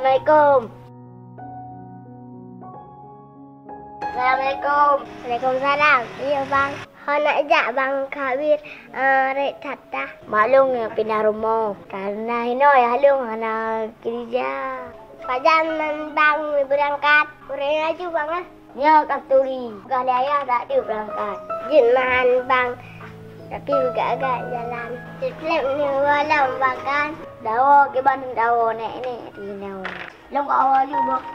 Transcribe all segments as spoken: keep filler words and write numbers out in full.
Assalamualaikum. Assalamualaikum. Waalaikumsalam. Iya, Bang. Ho nak jak, Bang, kawin, eh, rek that tah. Mak lôn nyang pindah rumoh, karena inoe ayah lôn hana keurija. Pajan man Bang beurangkat? Kureueng laju, Bang, ah. Nyoe kasturi, peugah lé ayah tak deuek beurangkat. Jeuet meuhan, Bang, tapi beugak-gak jalan. Ceuklep ni walau makan. Dawa kiban dawa nek-nek tinoe. Lôn ka awai laju, Bang.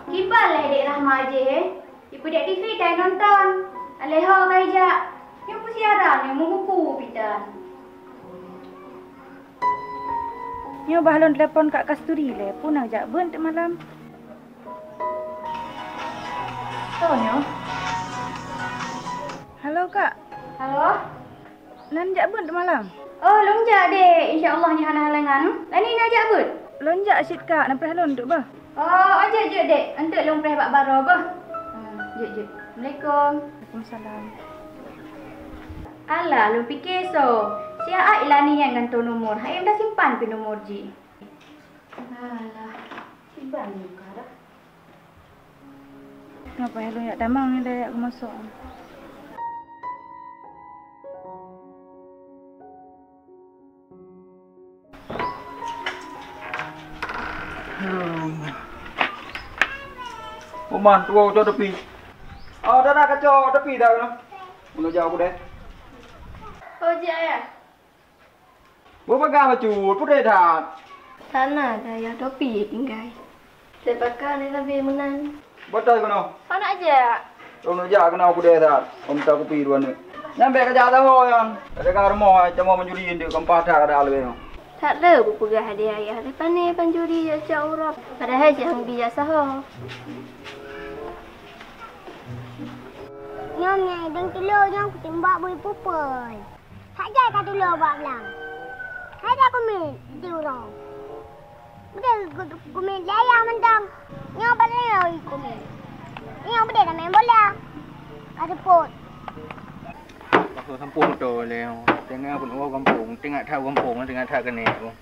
Kiban lé Dek Rahma jih, eh? Ipeudek T V tai nonton. Alèh ho ka ijak. Nyoe peusiaran, nyoe meubuku pitan. Nyoe bah lôn telepon Kak Kasturi lé, peue na jak beuet teuk malam. Soe nyoe? Halo, Kak. Halo? Nan jak beuet malam? Oh, lôn jak, Dek. Insya Allah nyan hana halangan. Lani na jak beuet? Lôn jak cit, Kak. Na preh lôn teuk beuh. Oh, jeuet, jeuet, Dek. Enteuk lôn preh bak baroe beuh. Hmm, jeuet, jeuet. Assalamualaikum. Waalaikumsalam. Alah, lôn pike soe. Si Aai Lani nyang gantoe nomor. Hai, dah simpan pi nomor jih. Alah, kiban muka dah. Ngapa ya lôn jak tamong ni dah jak keumasok? Uman, tuwo cok tepi. Oh, dah, dah, kacok tepi dah, noh. Meunajak aku deh. Oh, jeuet, Ayah. Beupeugah bacut, peudeh that. Sana dayah topi tinggai. Teubaka lé sabe meunan. Beutôi keunoe. Hana jak. Lôn jak keunoe peudeh that. Lôn mita kupi dua neuk. Nyan bèk kajak saho nyan. Ka deungo rumoh, eh, cuma mencuri indeuek, gampang that ada leubeh nyoe. That le beupeugah deh ayah, deh pane pancuri jak cak uroe. Padahai jih han bijak saho. Nyoe nyang idong tulo nyoe kutimbak bui pupul. Hak jai ka tulo bak blang. Hai dah kumiet di uroe. Beudeh kumiet di ayah mantong. Nyoe bak nyoe kumiet. Nyoe beudeh tameng bola. Ka seupôt. Paksa sampôh moto lé. Tengah pun gampông, tengah that gampông, tengah that keuneuk.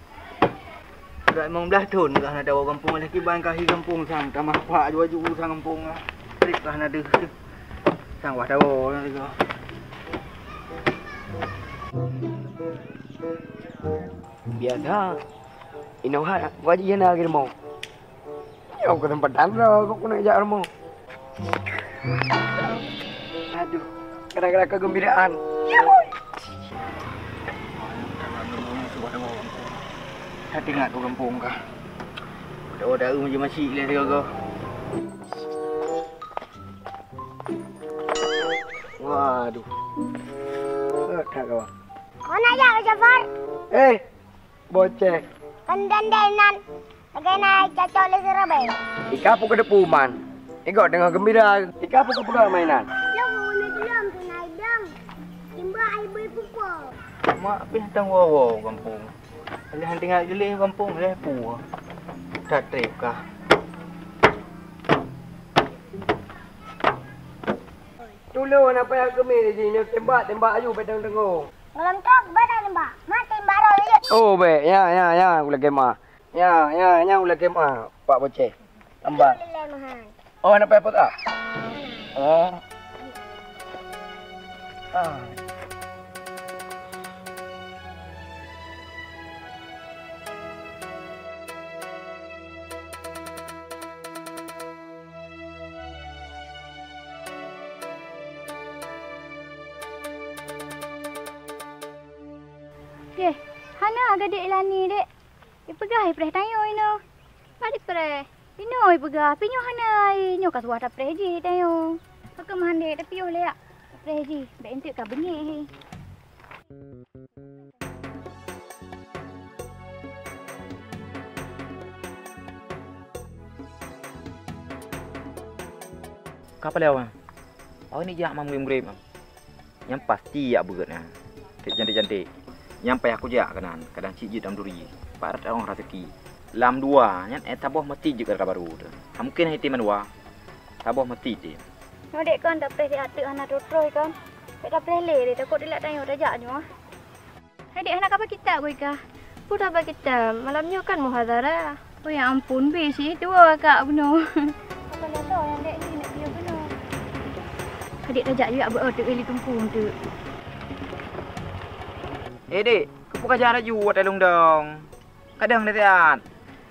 Uroe limong blaih thon ka hana tawoe gampông, lheueh kiban ka hi gampông sang, tamah pak aju-aju sang gampông. Trép ka hana deuh. Sang wah tawoe na tiga. Biasa. Inoe hat, gua jih na lagèe rumoh. Nyoe kesempatan droe kok keuneuk jak rumoh. Aduh, gara-gara kegembiraan. Yahoi. That ingat tu gampông kah. Dawa-dawa macam masih leh tiga-tiga. Waduh. That kawan. Kau nak jak ke Jafar? Eh, Boceh. Kandang deh nan. Lagèe na cocok lé sirabèe. Ika pue keudeupu man. Igoe deungoe geumbira. Ika pue keupeugah mainan. Lôn geuneuk lom tunai dong. Timbak ai bui pupo. Mak pih tang woe-woe gampông. Lheuh han tinggai geuleh gampông lheuh pue. That trép kah. Tulông na payah keumé jih nyoe tembak, tembak aju bak deungoe. Gohlom trok bak tembak. Ma tembak roh lé. Oh, bèk. Ya, ya, ya, ulèe kema. Ya, ya, nyan ulèe kema, Pak Boceh. Tambah. Oh, hana payah pot ah? Oh. Ah. Deh, hana gadek Lani, Dek. Ipeugah ipreh tanyoe inoe. Pat ipreh? Inoe ipeugah, pi nyoe hana ai, nyoe ka suah tapreh jih tanyoe. Pakon meuhan dek, tapiôh lé yak. Tapreh jih, bèk enteuk ka beungéh he. Ka palèe awai? Awai nijak mam grém-grém. Nyang pasti jak beuet nyan. Cit cantik-cantik. Nyang payah kujak keunan, kadang cit jeuet lam duri. Pat rot teuong raseuki. Lam dua nyan, eh, saboh meuti jeuet keu barô teuh. Hana mungken hai item mandua. Saboh meuti jeuet. Nyoe dek kon tapreh siat teuk hana troh-troh kon. Bèk tapreh lé deh, takot dilak tanyoe tajak nyoe. Hai dek, hana kaba kitab wai kah? Peue haba kitab? Malam nyoe kan muhadharah. Oh ya ampun, bèk sih tuwoe kakak bunoe. Apa dah tahu yang dek ni nak dia bunoe. Hai dek, tajak juga beuôt teuk lé Teungku teuk. Eh dek, keupeue kajak laju watèe lôn dong? Kadang nasihat.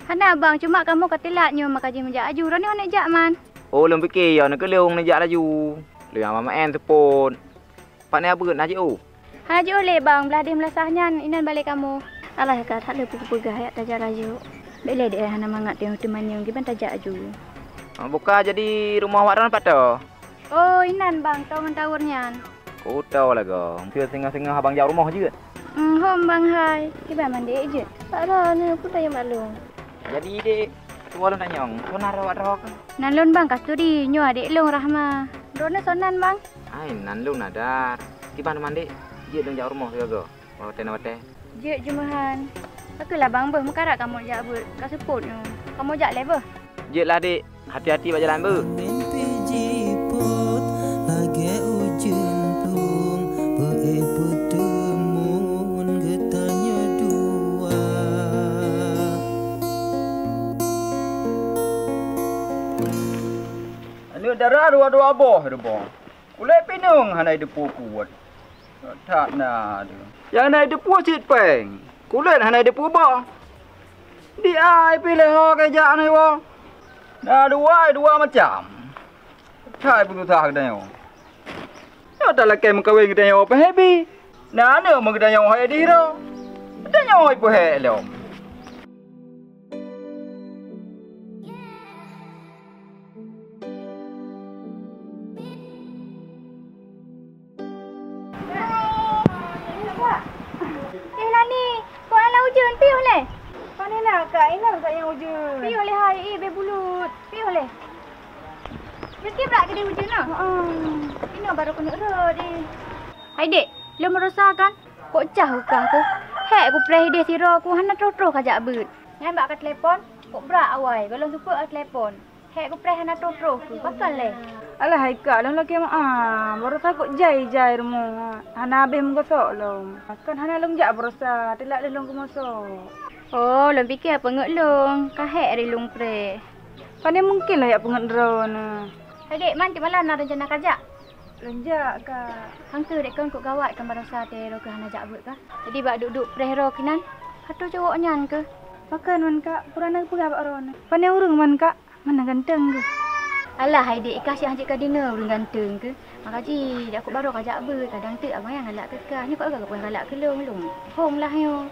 Hana bang, cuma kamoe ka teulat nyoe maka jih meujak laju. Droeneuh hana jak man. Oh, lôn pike ya neu keu lôn neujak laju. Lôn nyang ma-, maén seupôt. Pat na beuet na jiôh? Hana jiôh lé bang, blah deh meulasah nyan inan balè kamoe. Alah ka that lé peugah jak tajak laju. Bèk lé deh hana mangat teungoh teumanyong kiban tajak laju. Ah, buka jadi rumoh wak droen pat toh? Oh, inan bang, toh ngon tawon nyan. Ku toh lagoe, keu singoh-singoh abang jak rumoh jeuet. Hmm, hom bang hai, kiban mandé jeuet. Pat droeneuh pun tayue maklum. Jadi dek, tuwoe lôn tanyong, soe nan wak droe kah? Nan lôn bang Kasturi, nyoe adék lôn Rahma. Droeneuh soe nan bang? Ai, nan lôn Nadar. Kiban mandé, jeuet lôn jak rumoh sigoe-goe. Watèe na watèe. Jeuet jumeuhan. Pakon lah bang beuh meukarat kamoe jak beuet ka seupôt nyoe. Kamoe jak lé beuh. Jeuet lah dek, hati-hati bak jalan beuh. Mimpi jipôt lagèe ujeuen plueng, peuék peuteumeun geutanyoe dua. Aneuk dara dua-dua boh reubong. Kulét pineung hana jiteupeue kuwat. That na deuh. Nyang na jiteupeue cit péng, kulét hana jiteupeue boh. Di ai piléh ho keu jak na iwoe. Na dua, dua macam. That peususah geutanyoe. Nyoe talakèe meukawen geutanyoe peuhé bi. Na aneuk meugeutanyoe hai di ro. Geutanyoe hai peuhé lom. Eh Lani, kok hana ujeuen piôh lé? Pane na kak, inan kak nyang ujeuen. Piôh lé hai, eh beh bulut. Piôh lé. Meski brak keudeh ujeuen noh. Heeh. Inoe baru keuneuk rot eh. Hai dek, lôn meurasa kan? Kok cah ukah keuh? Hék kupreh idéh sidroe ku hana troh-troh kajak beuet. Nyan bak ka telepon, kok brak awai, goh lom seupôt ka telepon. Hék kupreh hana troh-troh keuh, pakon lé? Alah hai kak, lôn lakèe meu'ah, barosa kok jai-jai rumoh, hana habéh meugosok lom. Kan hana lôn jak barosa, teulat lé lôn keu mosok. Oh, lôn piké peungeut lôn, ka hék ri lôn preh. Pane mungken lah jak peungeut droeneuh. Hai dek, man cit malam na rencana kajak? Lôn jak, Kak. Han keuh dek kon kok gawat kan barosa teuh droe keuh hana jak beuet kah? Jadi bak duek-duek preh droe keuh nan, ka troh cowok nyan keuh. Pakon man Kak, peue na geupeugah bak droeneuh? Pane ureueng man Kak, mana ganteng keuh? Alah hai dek, i kah syiek hanjeuet ka deungoe ureueng ganteng keuh. Maka jih, dak kok baroe kajak beuet, kadang teuk abang nyang galak keu kah. Nyoe kok agak galak keu lôn, lôn hom lah nyoe.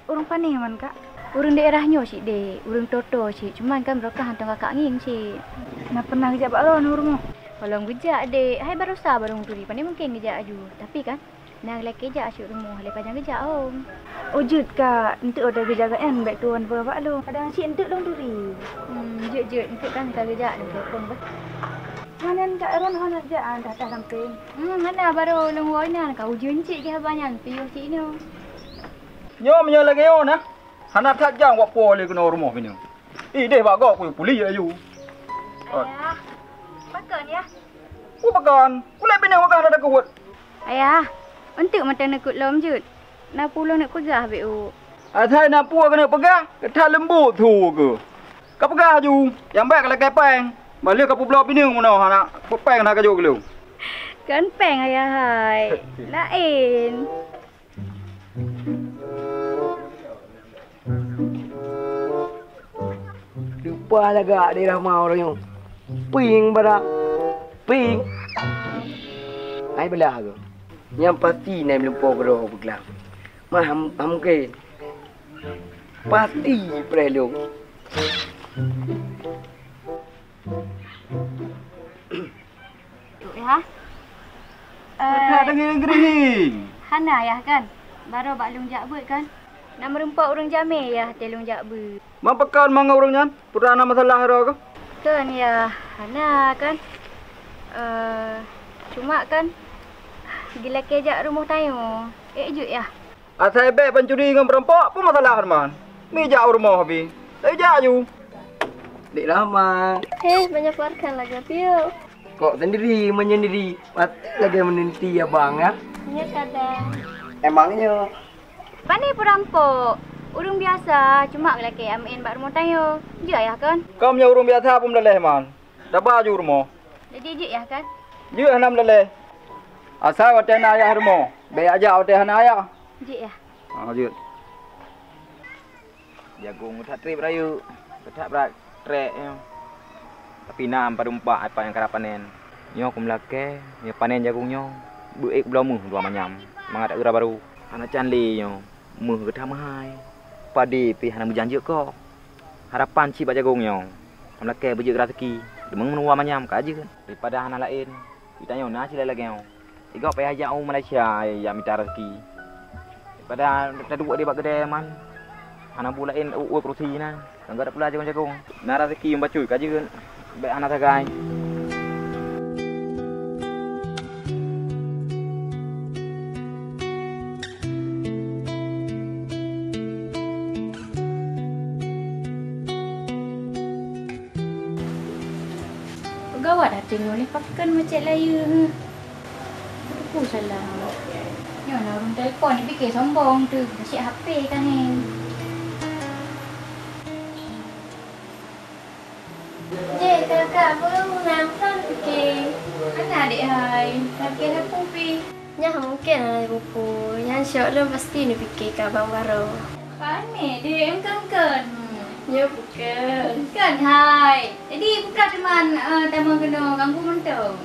Ureueng pane man Kak? Ureueng daerah nyoe cit dek, ureueng Toto cit, cuman kan barokah hantom kakak ngieng cit. Na pernah geujak bak droeneuh rumoh? Goh lom geujak dek, hai barosa barô turi, pane mungken geujak aju. Tapi kan, na lakèe jak cit rumoh, lé pajan geujak hom. Oh jeuet Kak, enteuk watèe geujak gobnyan bèk tuwoe peugah bak lôn. Kadang cit enteuk lôn turi. Hmm, jeuet-jeuet, enteuk kan ka geujak lôn telepon beh. Hana Kak, droeneuh hana jak, ah, dah, dah sampé. Hmm, hana, baroe lôn woe nyan ka ujeuen cit keu haba nyan, piôh cit nyoe. Nyoe meunyoe lagèe nyoe na, hana that jang wak po lé keunoe rumoh bineung. Idéh bak gob kuyue puléh laju. Ayah, pakon yah? Peue pakon? Kulét bineung bak kah hana takot. Ayah, enteuk mantong neukot lom jeuet. Na peue lôn neuk peugah beu. Asai na peue keuneuk peugah, ka that leumbot su keuh. Ka peugah laju, nyang bèk ka lakèe péng. Bah lheueh ka peubloe bineung meunoe hana, peue péng na ka jok keu lôn. Kon péng ayah hai, laén. Lupa lagak di Rahma ureueng nyoe. Ping badak. Ping. Ai bela ke? Nyang pasti na meulumpoe keudroe beuglang. Mah ham, ham mungken. Pasti preh lôn. Yah. Ka Eh, deungoe geuring. Hana yah kan? Baroe bak lôn jak beuet kan? Na meurumpok ureueng jamé yah watèe lôn jak beuet. Ban pakon mangat ureueng nyan? Peue na masalah droe kah? Kon yah, hana kan? Eh, cuma kan, geulakée jak rumoh tanyoe. Eh, jeuet yah. Asai bék pancuri ngon peurampok, peue masalah, Arman? Mi jak u rumoh pih. Tapi jak aju. Dik Rahma. Heh, banyak warkan lagi, piu. Kok sendiri menyendiri? Pat lagi menanti abang, ya? Iya, kadang. Emangnya? Pane peurampok? Ureuëng biasa, cuma geulakée amin bak rumoh tanyoe. Jeuet yah kon? Kamoe nyoe ureuëng biasa pun meuleleh, Man. Daba aju rumoh. Jadi jeuet yah kon? Jeuet hana meuleleh. Asai watée na ayah rumoh. Bék ajak watée hana ayah. Jeuet yah. Ha, jeuet. Jagong that treb rayeuk, that brat trek nyoe. Tapi na padum pat nyang ka panen. Nyoe kumeulakée, nyoe panen jagong nyoe, beuék bloe méuh dua manyam, mangat ura barô. Hana can lé nyoe, méuh geutameuhai. Pade pih hana meujanjeuet koh. Harapan cit bak jagong nyoe, kumeulakée beujeuet raseuki, deungon meunua manyam ka jeuet. Daripada hana laén, geutanyoe na cit lagée nyoe. Igob payah jak u Malaysia, jak mita raseuki. Daripada taduek di bak keudè man, hana bu laén u-, u kerusi na. Sangga pula jagong-jagong. Na raseuki nyang bacut ka jeuet. Bék hana sagai. Peugawat até nyoe lé pakon macet layeue. Teupeu salah. Nyoe na ureuëng telepon, dipike sombong teuh, geucek H P ka nyan. Jeh, kakak, peue meunan pike? Hana, dek hai. Tapi ada kopi. Nyan mungken hana buku. Nyan syok lom pasti neupike keu abang baroe. Pane deh, engken-engken. Nyoe bukan. Engken hai. Jadi bukan teuma, eh, tamong keunoe ganggu mantong.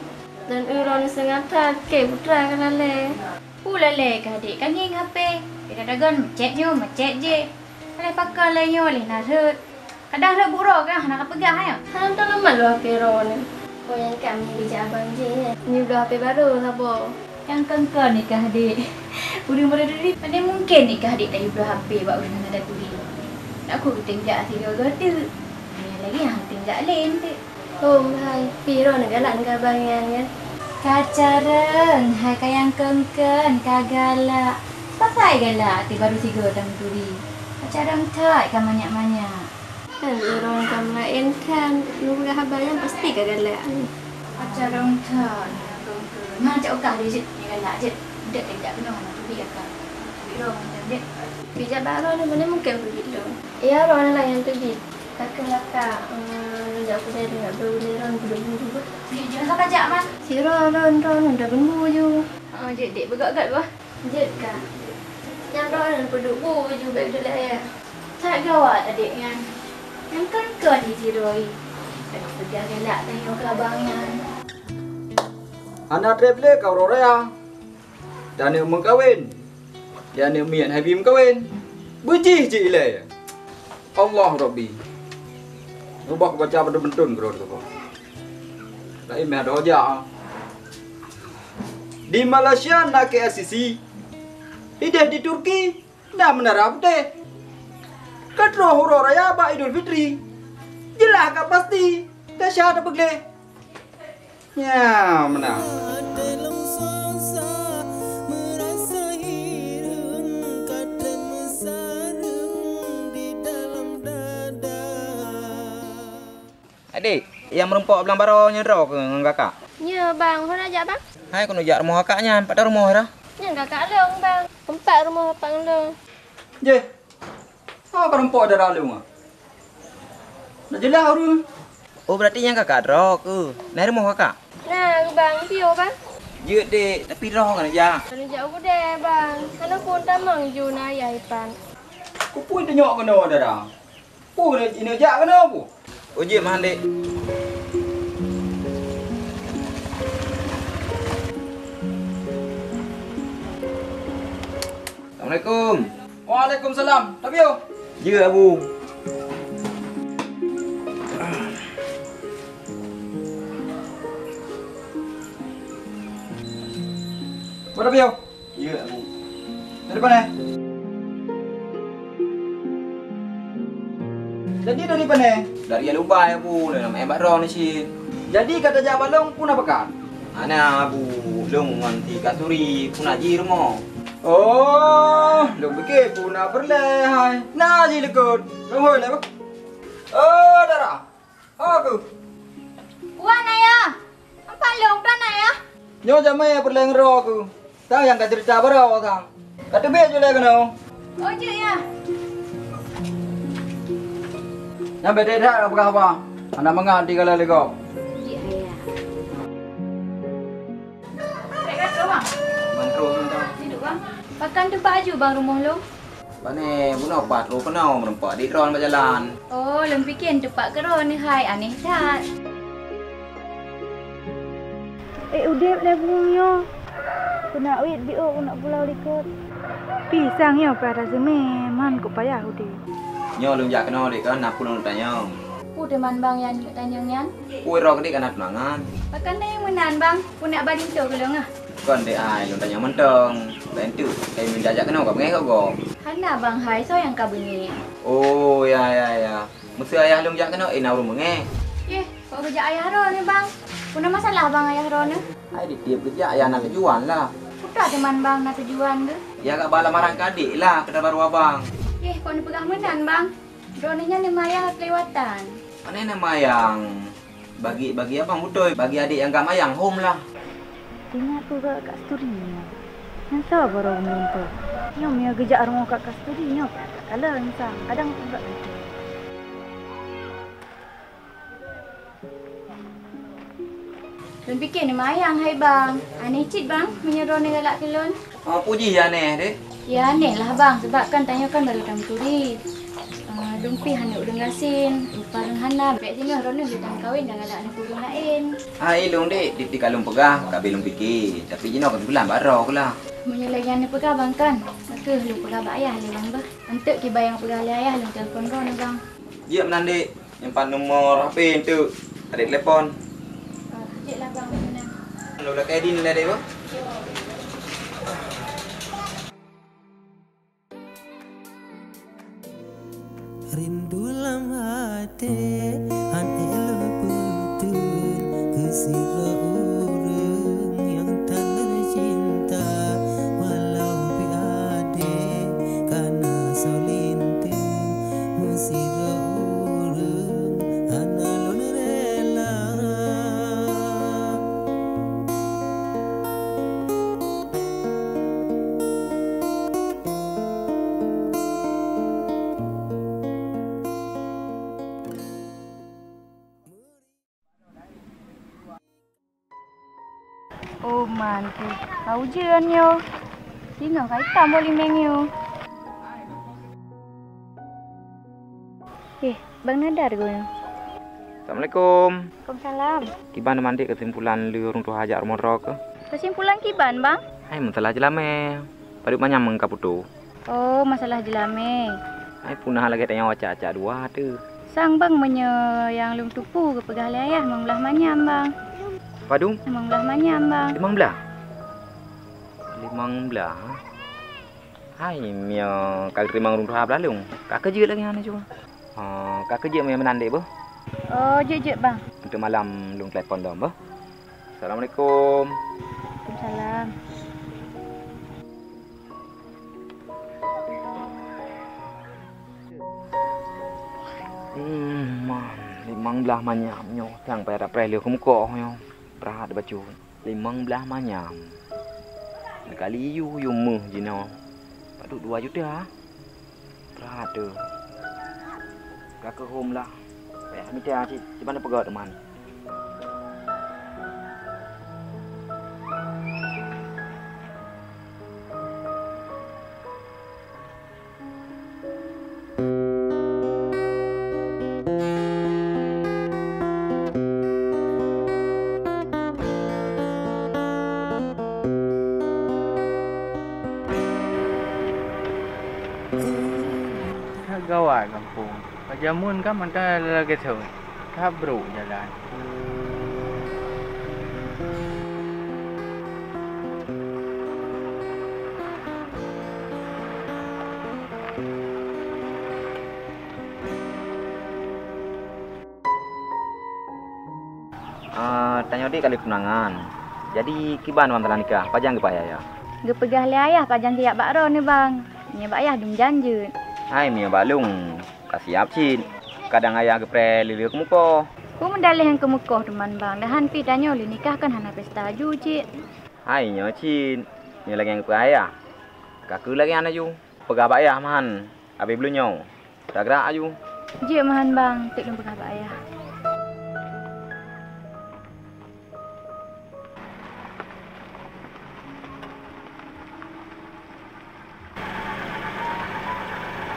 Dan uroe nyoe seungata ke putra ka lalè. Pu lalè ka dek ka ngieng H P. Kita dagon macet nyoe, macet je. Alai pakon lé nyoe lé na rhot. Kadang rhot buroe kah hana kapeugah nyoe. Hana teuleumah lôn H P droeneuh. Oh, nyang ka meukeujak abang jih nyan. Nibloe H P barô saboh. Nyang kon-kon nikah, dek. Ureueng baru turi, pane mungken nikah, dek, tayue bloe H P bak ureueng hana taturi. Takot geutem jak sigoe-goe teuk. Nyan lagèe nyang geutem jak lé teuk. Hom hai, pih droeneuh galak ngon abang nyan kan? Ka carông, hai ka nyang kon-kon, ka galak. Pakon galak, até baru sigoe tameuturi. Ka carông that, ka manyak-manyak. Kan ureueng ka meulaén kan, lôn peugah haba nyan pasti ka galak. Acara that, na cok kah deh jeuet, nyang galak jeuet. Dek teuh jak keunoe na teubiet kah. Teubiet lom macam jeuet. Bijak bak droeneuh, meunan mungken teubiet lom. Ya, droeneuh lah nyang teubiet. Ka keuh lakak, eh, jak kudai deungon beuleurang kudu buru bah. Jeuet, jeuet, saka jak, Man. Sidroe droeneuh, droeneuh dah beubu ju. Oh, jeuet, dek, beugöt-göt bah. Jeuet ka. Nyang droeneuh peuduek bu ju bèk deuh lé. That gawat adék nyan. Nyang kon-kon di sidroe. Aduh, peugah galak tanyoe keu abang nyan. Hana treb lé ka uroe raya. Dan aneuk meukawen. Dan aneuk miet hai bi meukawen. Beujih cit ilèe. Allah Rabbi. Ubah kubaca beutôi-beutôi keudroe tu. Laén meuh ada ojak. Di Malaysia na K L C C. Ideh di Turki na Menara Putih. Ka troh uroe raya bak Idul Fitri. Jeulaih ka pasti, ka sya tapeugleh. Nya, meunan. Adék, nyang meurumpok blang barô nyoe droe keuh ngon kakak? Nyoe, Bang. Ho na jak, Bang? Hai, keuneuk jak rumoh kakak nyan. Pat rumoh dah? Nyan kakak lôn, Bang. Teumpat rumoh bapak lôn. Jeh. Ha, ka rumpok dara lôn, ah. Dah jeulaih ureueng. Oh, berarti nyan kakak droe keuh. Na rumoh kakak? Na, Bang. Piôh, Bang? Jeuet, Dek. Tapi droe keuneuk jak. Keuneuk jak u keudè, Bang. Hana phôn tamong ju na ayah ipat. Keupeue teunyok keunoe dara? Peue neujak keunoe peue? Oh, jeuet meuhan, Dek. Assalamualaikum. Waalaikumsalam. Tapiôh. Jeuet, Abu. Peue tapiôh? Ya, Abu. Dari pane? Jadi dari pane? Dari Alubai, Abu. Dari nama Mbak Ron ni, Cin. Jadi ka tajak bak lôn, peue na pakat? Hana, Bu, lôn ngon si Kasturi puna jih rumoh. Oh, lôn pike puna peureulèe hai. Na jih likot. Lôn hôi lé, Bu. Oh, dara. Oh, ku. Wan, Ayah. Empat lôn tan, Ayah. Nyoe jamé peureulèe ngeudroe ku. Sang nyang ka ceurita baroe sang. Ka teubiet ju lé keunoe. Oh, jeuet, Yah. Nyan bèk that ka peugah haba. Hana mangat dikalon lé gob. Jeuet, Ayah. Bèk ka troh, Bang. Ban troh seunta. Dudoe, Bang. Pakon teupeu aju, Bang, rumoh lôn? Pane bunoe pat troh keunoe meureumpok di droen bak jalan. Oh, lôn pike teupeu keudroe neuh hai, aneh that. Eh, udép lé bunoe nyoe. Keuneuk wit biôh keuneuk pulo likot. Pisang nyoe payah taseumé, man kok payah udép. Nyoe lôn jak keunoe deh kan, na peue lôn tanyong. Peue teuma Bang nyang neuk tanyong nyan? Peue droe keudeh ka na tunangan? Pakon tanyong meunan, Bang? Peue neuk ba linto keu lôn ah? Kon deh ai, lôn tanyong mantong. Laén teuk, kayém lôn jak keunoe ka beungéh kok gob. Hana Bang hai, soe nyang ka beungéh? Oh, ya, ya, ya. Meuseu ayah lôn jak keunoe, eh, na ureueng beungéh. Yeh, kok geujak ayah droeneuh, Bang? Peue na masalah Bang ayah droeneuh? Hai, di tiep geujak, ayah na tujuan lah. Peue teuma Bang na tujuan geuh? Ya, ka ba lamaran keu adék lah, keu tabaru abang. Yeh, kok neupeugah meunan, Bang? Droeneuh nyan neumayang ka keulewatan. Pane neumayang? Bagi, bagi abang beutôi, bagi adék nyang ka mayang, hom lah. Ingat keu Kak Kasturi nyoe. Nyan soe baroe meunyoe. Nyoe meunyoe geujak rumoh Kak Kasturi nyoe, ka kalon sang. Kadang peugah beutôi. Lôn pike neumayang hai Bang. Aneh cit Bang, meunyoe droeneuh galak keu lôn. Oh, peue jih aneh deh? Ya aneh lah Bang, sabab kan tanyoe kan baru tameuturi. Ah, lôn pih hana ureueng gasien, rupa ureueng hana. Bèk singoh droeneuh lheueh tameukawen dan galak ngon ureueng laén. Ah, ilôn deh, tiep-tiep ka lôn peugah, ka abéh lôn pike. Tapi jinoe keuseumpatan baroe keuh lah. Meunyoe lagèe nyan neupeugah Bang kan, ka keuh lôn peugah bak ayah lé Bang beuh. Eunteuk kiban nyang peugah lé ayah lôn telepon droeneuh Bang. Jeuet meunan deh. Nyimpan nomor H P eunteuk adék telepon. Ah, jeuet lah Bang, meunan. Lôn lakèe di nilai deh, Bang. Rindu lam até, han ék lôn peuteun keu sidroe ureueng nyang tan lôn cinta, walau pih até ka na soe linteung, meusidroe ureueng hana lôn rela. Oh man, ka ujeuen nyoe. Singoh ka itam boh limeng nyoe. Eh, Bang Nadar geuh nyoe. Assalamualaikum. Waalaikumsalam. Kiban mandé keusimpulan lé ureueng tuha jak rumoh droe keuh? Keusimpulan kiban, Bang? Hai, masalah jeulamé. Padub manyam nyang ka putôh? Oh, masalah jeulamé. Hai, puna lagèe tanyoe acak-acak dua teuh. Sang Bang, meunyoe nyang lôn teupeue geupeugah lé ayah limong blaih manyam, Bang. Padum? Limong blaih manyam, Bang. Limong blaih? Limong blaih? Hai, meunyoe ka geuteurimong ureueng tuha blah lôn, ka keuh jeuet lagèe nyan cuba. Oh, ka keuh jeuet meunyoe meunan deh, beuh? Oh, jeuet-jeuet, Bang. Untuk malam lôn telepon lom, beuh. Assalamualaikum. Waalaikumsalam. Hmm, man, limong blaih manyam nyoe, sang payah tapreh lé keu mukoh nyoe. Brat bacut. Limong blaih manyam. Dikali yue, yue méuh jinoe. Padub dua juta. Brat teuh. Ka keuh hom lah. Payah mita cit, siban peugöt teuma. Gawat gampông. Ka jameun kan mantong lagèe thon. Ka brok jalan. Ah, tanyoe deh ka lheueh tunangan. Jadi kiban ban talam nikah, pajan geupeugah ayah? Geupeugah lé ayah pajan siap bak droeneuh, Bang. Nyoe bak ayah dum jan jeuet. Hai, meunyoe bak lôn ka siap cit. Kadang ayah geupreh lé-lé keumukoh. Peue meudaléh nyang keumukoh teuma, Bang? Dahan pih tanyoe lé nikah kan hana pesta aju cit. Hai, nyoe cit. Nyoe lagèe nyang geupeugah ayah. Ka keuh lagèe nyan aju. Peugah bak ayah meuhan, abéh buleuen nyoe. Tagrak aju. Jeuet meuhan, Bang, teuk lôn peugah bak ayah.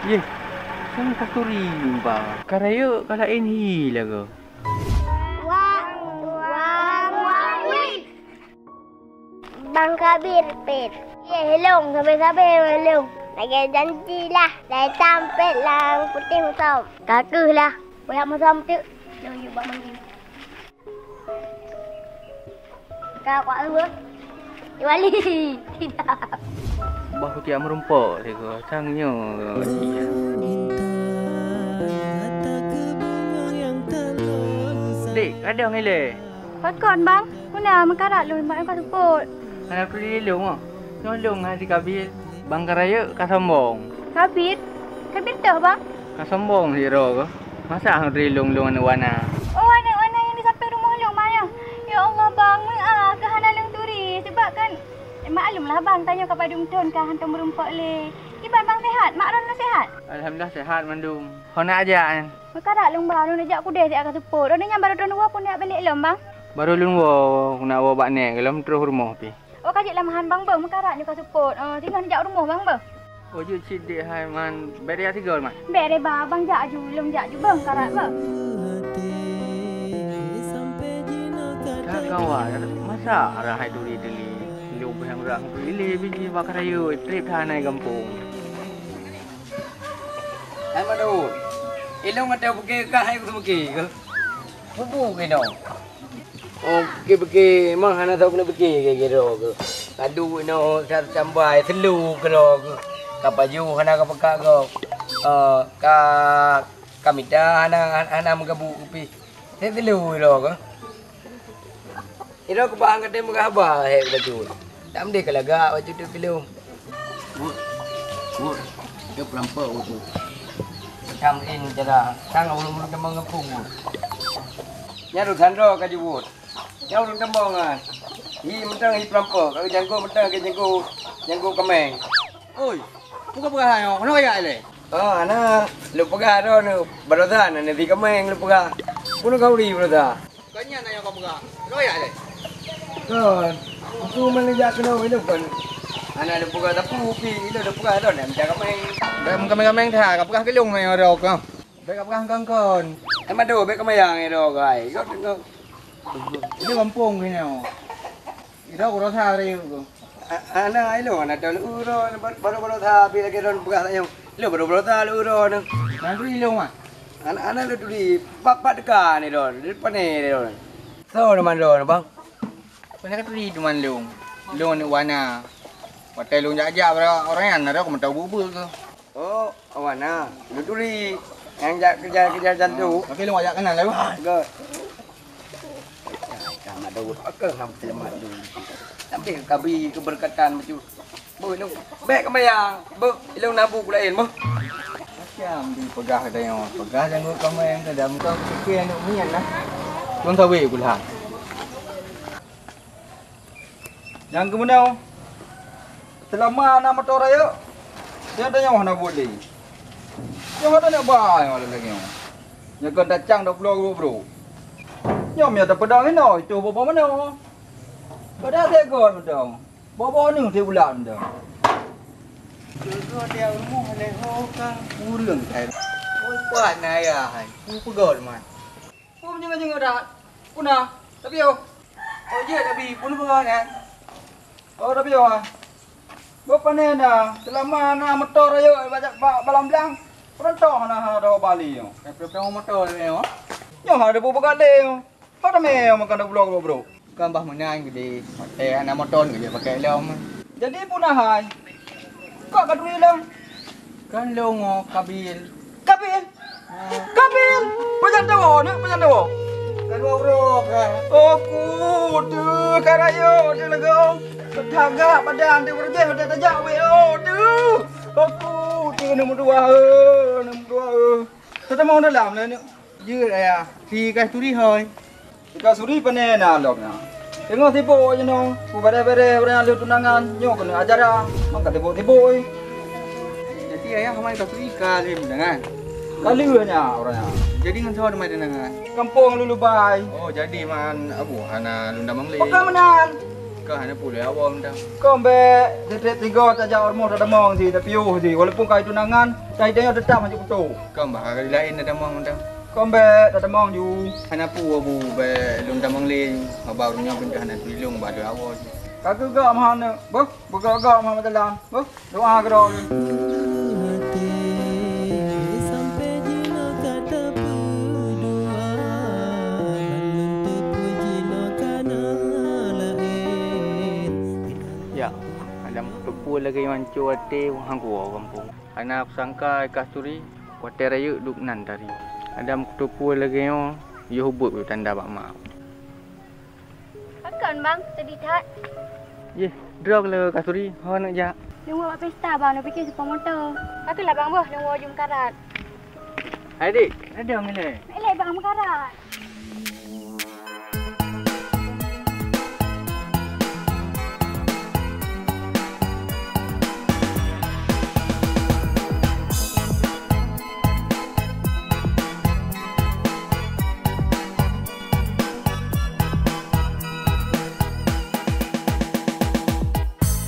Yeh, sang kasturi, Bang. Ka rayeuk ka laén hi lagoe. Wah, wah, wah, wih. Bang Kabir pet. Ye, helong, sabe-sabe helong. Lagèe janji lah. Lai tampet lam putéh musom. Ka keuh lah. Boyak musom tu. Lôn yue bak mandi. Ka kuat lu. Wali. Tidak. Bah kuciak meurumpok sigoe sang nyoe. Dek, kadang ilée. Pakon, Bang? Muna meukarat lôn mak ka seupôt. Hana peuli lôn, oh. Nyoe lôn hana sikabil. Bang ka rayeuk ka sombong. Kabil? Kabil toh, Bang? Ka sombong sidroe keuh. Masa hana peuli lôn, lôn aneuk wana? Oh, aneuk wana nyang di sampéng rumoh lôn, Bang, nyoe. Ya Allah, Bang, meu'ah keuh hana lôn turi. Sebab kan, eh, maklum lah, Bang, tanyoe ka padum thon ka hantom meurumpok lé. Kiban, Bang, sehat? Mak droeneuh sehat? Alhamdulillah, sehat mandum. Hana ajak, eh. Meukarat lôn, Bang, lôn jak keudeh siat ka seupôt. Droeneuh nyan barô droeneuh woe peue neujak balek lom, Bang? Barô lôn woe, keuneuk woe bak nèk, lom troh rumoh pih. Oh, ka jeuet lam han, Bang, beuh, meukarat nyoe ka seupôt. Oh, singoh neujak u rumoh, Bang, beuh. Oh, jeuet cit dek hai man, bèk raya sigoe man. Bèk raya, Bang, Bang jak aju, lôn jak aju, beuh, meukarat, beuh. Ka gawat, masa arah hai turi teli, lôn beuh nyang rang turi lé biji bak rayeuk, trép that na i gampông. Hai Madun, ilôn ata bukée kah hai keu bukée keuh? Bubu keunoe. Oh, bukée-bukée, mah hana soe keuneuk bukée keu droe keuh. Kadu inoe sa-, sambai, seulu keu droe keuh. Ka pajoh hana ka peugah gob. Eh, ka, ka mita hana, hana meugabu kupi. Seulu droe keuh. Sidroe keubah angkat teumeugah haba, hé, bacut. Tak meude ka lagak bacut teuh keu lôn. Wot, wot, teupeurampok wot tu. Tamrin cara, sang ureueng teuma ngeupung wot. Nyan urusan droe ka jeuet wot. Nyan ureueng teuma ngan. Hi mantong hi peurampok, ka janggôt mantong ka janggôt, janggôt kaméng. Oi, peue ka peugah nyoe? Keunoe jak ilée? Oh, hana. Lôn peugah droeneuh, baroesa na neubi kaméng lôn peugah. Peue ka uri baroesa? Kon nyan na nyang ka peugah. Keunoe jak ilée? Kon. Peue meunyo jak keunoe ilôn kon. Hana lôn peugah sapeue pih, ilôn lôn peugah droeneuh mita kaméng. Bèk meukaméng-kaméng that, ka peugah keu lôn meunoe droe keuh. Bèk ka peugah kon-kon. Emang tu, bèk keumayang droe keuh ai. Kau tengok. Ini gampông keunoe. Idong urosa rayeuk keuh. A-, ana ilôn, ana tahu uroe, bar-, baru-baru sapi lagi ron peugah tanyoe. Ilôn baru-baru tahu uroe nyoe. Nyan turi ilôn, Mak? Ana, ana lôn turi, pat-pat teuka ni ron, di pane ni ron. Soe nama ron, Bang? Pane ka turi teuma lôn. Lôn aneuk wana. Watèe lôn jak-jak bak ureueng nyan, na ron meuteubeuet-beuet keuh. Oh, awana, lôn turi. Nyang jak kejar-kejar jantung. Tapi lôn ajak keunan lewat. Gèt. Ka mat Daud, ka ngam selamat lôn. Sampai kabi keberkatan bacut. Beuh, lôn bèk keumayang. Beuh, ilôn na bu keu laén, beuh. Macam dipeugah tanyoe, peugah janggôt kaméng ka dam kong pikir aneuk miet nah. Lôn sabe kula. Nyang keumeunoe, seulama na moto rayeuk, nyan tanyoe hana boleh. Nyoe hana nyak ba nyoe lagèe nyoe. Nyoe kon tacang dua ploh ribu bro. Nyoe meunyo tapeudong inoe, itu boh-boh meunoe. Padahai segon meudong. Boh-boh neuh teubulan meudong. Keu-keu tiep rumoh lé ho ka ureueng kai. Oi, pat na ayah hai. Ku peugah man. Peue meujeuet-jeuet that? Peue na? Tapiôh. Oh, jeuet, Abi. Peue neupeugah nyan? Oh, tapiôh, ah. Beuh, pane na, seulama na moto rayeuk bak, bak balang blang, peuruntông hana, hana dua bali nyoe. Eh, peue moto nyoe? Nyoe hana dua ploh kali nyoe. Hana mé nyoe makan dua ploh, dua ploh. Kan bah meunan geude, watèe hana moto nyoe jeuet pakai lom. Jadi peue na hai? Kok ka turi lom? Kan lôn ngon Kabil. Kabil? Ah. Kabil? Pajan tawoe, nak? Pajan tawoe? Dua uroe ka. Oh, ku, tu, ka rayeuk, tu, lagoe. Tagak badan, tu, beureuguih, badan tajak, weh, oh, tu. Oh, ku, tu, nombor dua, eh, nombor dua, eh. Teutamong dalam lah, ni. Jeuet, ayah. Si Kasturi, hôi. Si Kasturi, pane na lom, na. Teungoh sibok, je, nyoe. Ku bareh-bareh, ureueng lheueh tunangan. Nyoe keuneuk acara. Maka sibok-sibok, eh. Jadi, ayah, amai Kasturi ka lheueh tunangan? Ka lheueh nyan, ureueng nyan. Jadi, ngon soe teuma tunangan? Kampung Lulubai. Oh, jadi man Abu hana lôn tamong lé. Bukan meunan. Ka hana puléh awak mantong. Kon bèk, tiep-tiep tiga tajak rumoh tatamong si, tapiôh si. Walaupun ka tunangan, tapi tanyoe teutap hanjeuet putôh. Kon bah hari laén tatamong mantong. Kon bèk, tatamong ju. Hana peue Abu, bèk lôn tamong lé. Haba ureueng nyoe pintoh hana tulông bak dua awak. Ka geugak meuhana. Boh, beugak-gak meuhana meudalam. Boh. Doa keudroe. Hati sampai jinoe ka tapeudua, ban lôn teupeu jinoe ka na laén. Ya, Adam, kuteupeue lagèe nyoe hancô até, hana kuwoe gampông. Hana kusangka, Kasturi, watèe rayeuk duek nan tari. Adam, kuteupeue lagèe nyoe, yoh beuet tanda bak mak. Pakon, Bang? Sedih that. Yeh, droe lé Kasturi, ho neuk jak? Lôn woe bak pesta, Bang, lôn piké seupôt moto. Pakon lah, Bang, boh, lôn woe ju meukarat. Hai, Dik, ada mileh? Mileh, Bang, meukarat.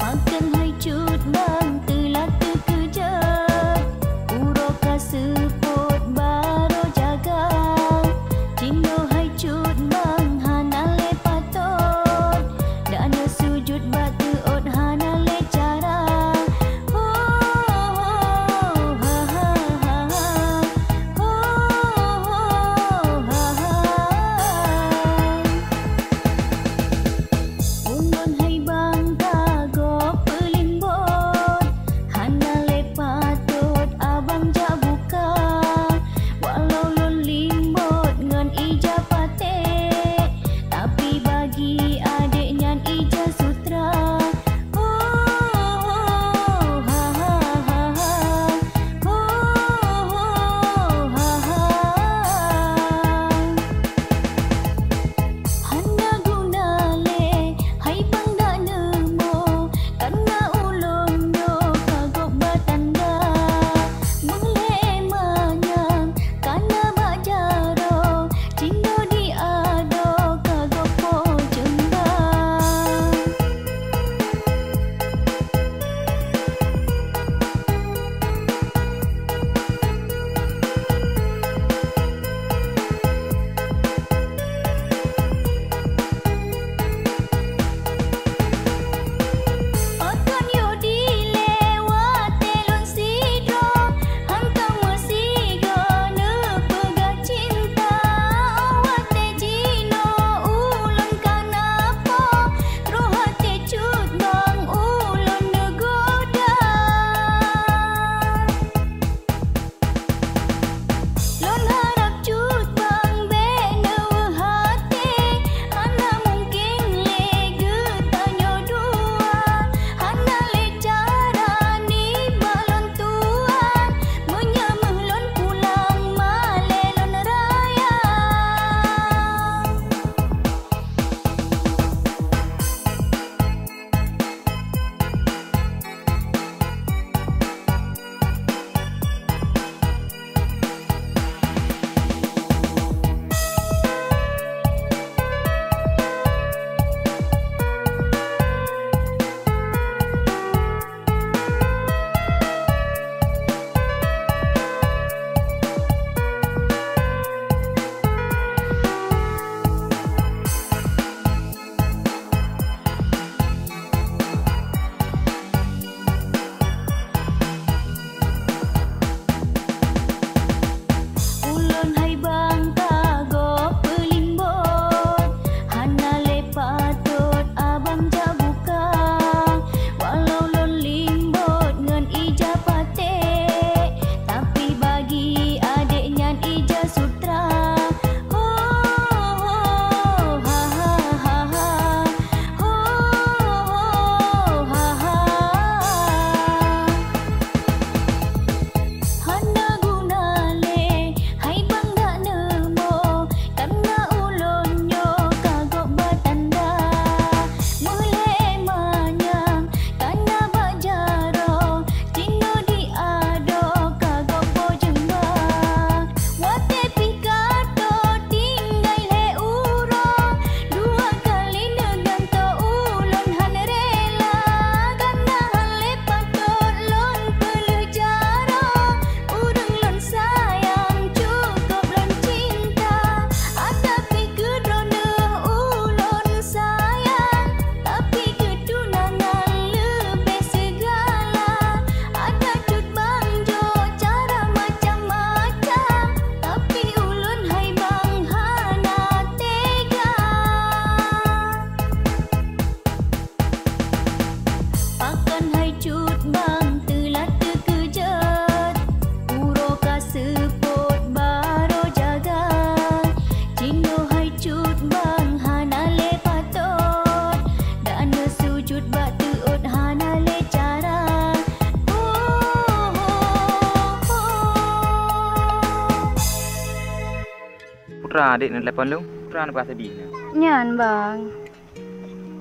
Pakon hai cut bang teulat teukeujot, uroe ka seupôt barô jaga. Cit Pra dek neutelepon lôn, pra neupeugah seudeh nyan. Nyan bang.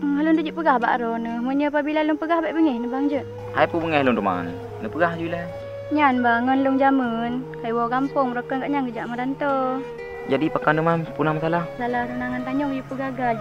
Hmm, lôn teujeuet peugah bak droeneuh, meunyoe pabila lôn peugah bék beungéh nibak jeuet. Hai peue beungéh lôn teuma nyoe? Neupeugah ju ilée. Nyan bang, ngon lôn jameun, ka iwoe gampông, beureukan gobnyan geujak meuranto. Jadi pakon teuma peue na masalah? Salah tunangan tanyoe jipeugah gagal.